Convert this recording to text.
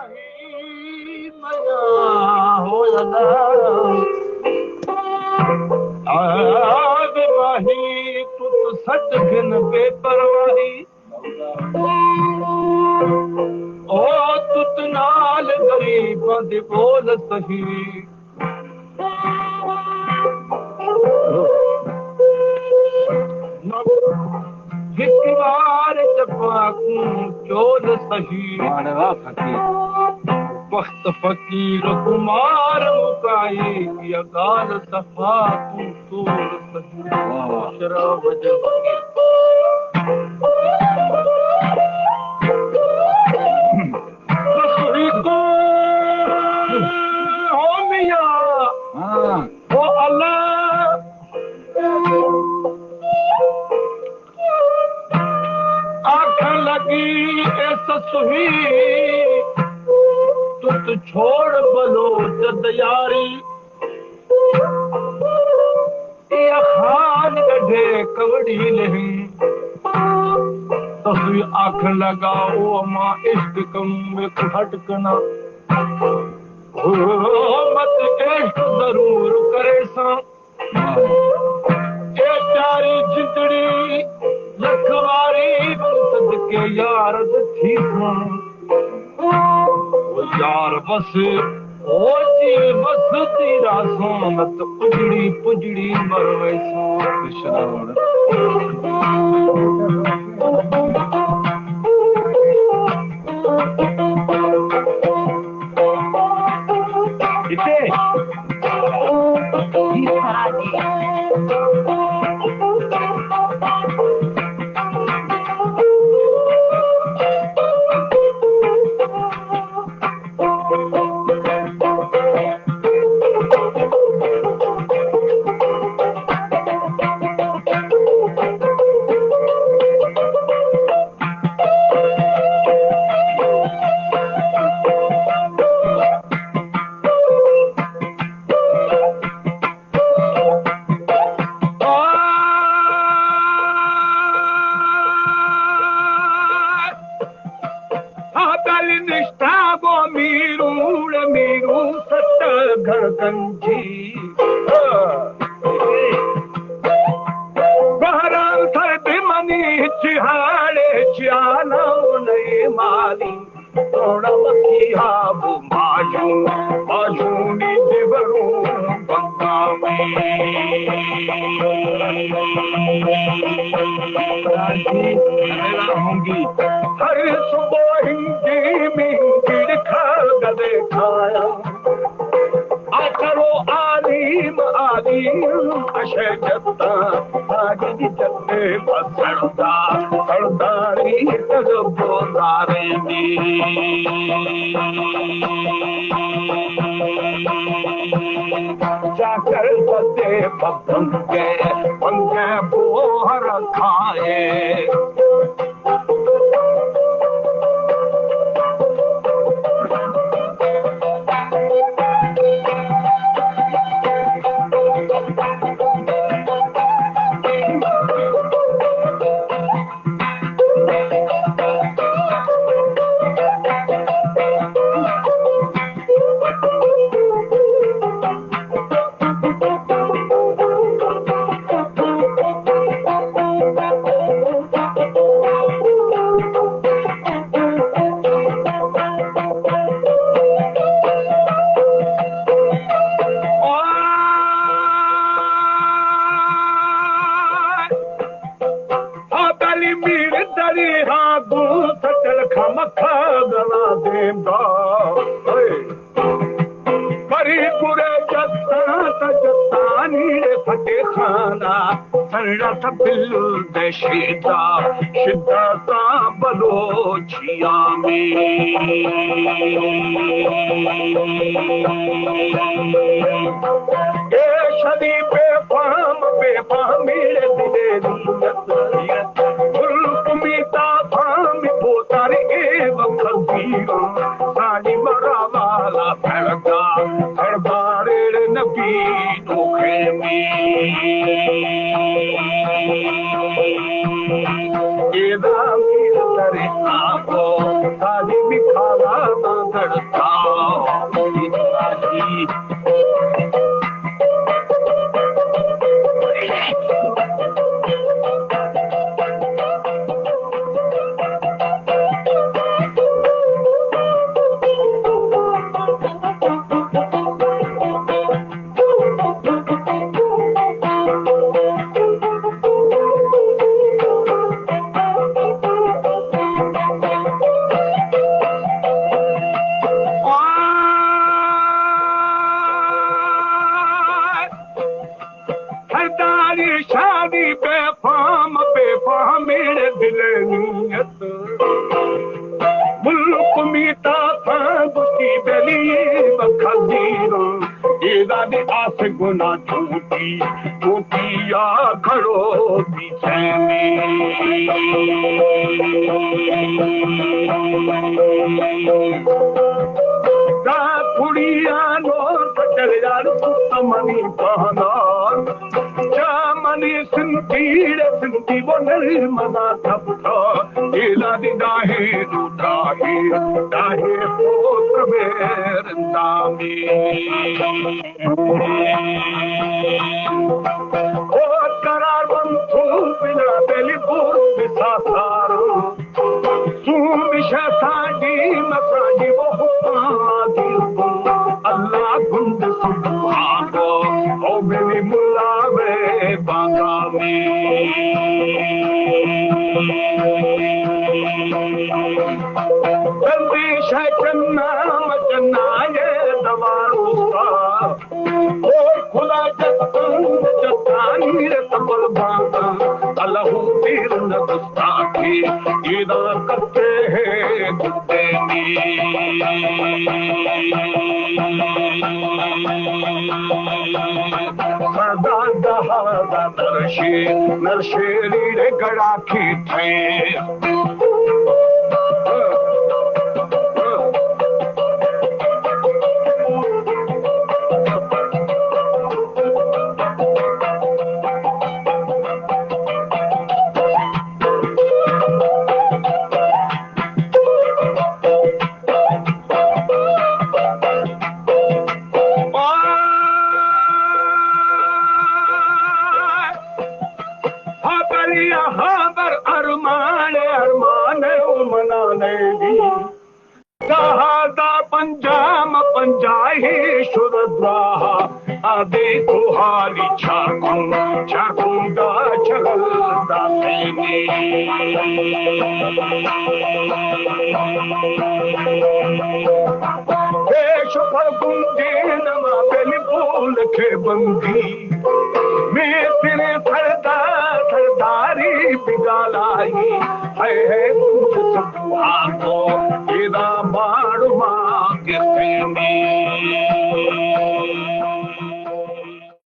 آب ماہی تو تو سٹ گن بے پرواہی۔ او تت نال غریباں دے بول سہی۔ ہک وار چپا کوں چول سہی۔ واہ واہ فقیر۔ بخت فقیر کمار مکائی یا گال صفا کوں۔ واہ واہ۔ شراب جب رسول کو ہو میاں، ہاں۔ ہو اللہ۔ آکھن لگی اے سسوی، تت چھوڑ بلوچ دیاری۔ اے خان گڈھے کمڑی نہیں۔ تسوی آکھن لگا، او اماں عشق کنوں میں کو ہٹ کنا۔ او مت عشق ضرور کرے ساں۔ اے پیاری جندڑی لکھ واری بن صدقے یار تھی ساں۔ او یار بس، او جی بس تیرا سونت اجڑی پجڑی مروے سو۔ کتے؟ آ، آ، بل نشتا گو میرو، میرو ستا گھر گنجی۔ بہران سر بمنی چہاڑے چیانا نئے مالی۔ توڑا مکھی آب ماجو، ماجونی دیوروں بندامی۔ ہر صبح ہندی میں گڑ کھا گدے کھایا۔ آ کرو عالیم، عالیم اشے جتا، آگی جتے بسردا، سرداری تگ بوزارے دی۔ چاکر بسے پنگے، پنگے بوہر کھائے۔ آ بلی میر دری ہاں گوں سچل کھمکھا گلا دیم دا۔ اے۔ پری گرے جتاں تا جتاں نیڑے فتح خانہ، سنڑا تا بلو دے شیدا، شیدا تا بلوچیا میں۔ اے شدی بے فام، بے فامی دلے نیت، گل کمیتا فامی بوتاری اے وقت دیرا، سانی مرا والا پھڑکا، ہر بارے نبی دوکھے میں۔ اے دامی ترے آگو، سانی مکھالا مانگڑ سے گنا چھوٹی، چھوٹی یا کھڑو پیچھے۔ دا کڑیانو سجل یار تو منی پہنار۔ چا منی سندی ڑے سندی وہ نرمدا تھپتا۔ ایلا دی داہی دو داہی، داہی پوت میرندامی۔ او قرار بند تو بنا دلی بور بساسار۔ سوم شہ ساڈی مساڈی وہ حکم آدی۔ اللہ گنڈ سبحان کو او بلی ملا وے بانگا میں۔ بندی شہ چنا مچنا یہ دوارو سا۔ اور کھلا جتن جتانی رت بل بانتا، الہو تیر نہ دستا کی ایدا کرتے ہیں گدینی۔ سردار دہا دا نرشی، نرشیری رے گڑا کی تھے۔ ہبری ہبر ارمان ارمان او منا نہیں۔ دہا دا پنجام پنجاہی شر دراہا، آدے تو حالی چاکوں، چاکوں دا چگل دا سینے۔ پیش پر گندے نما بل بول کے بندی۔ میں تیرے سردار سرداری بگالائی، ہے ہے تو سبحان کو، ایدا باڑ ماں کے سینے۔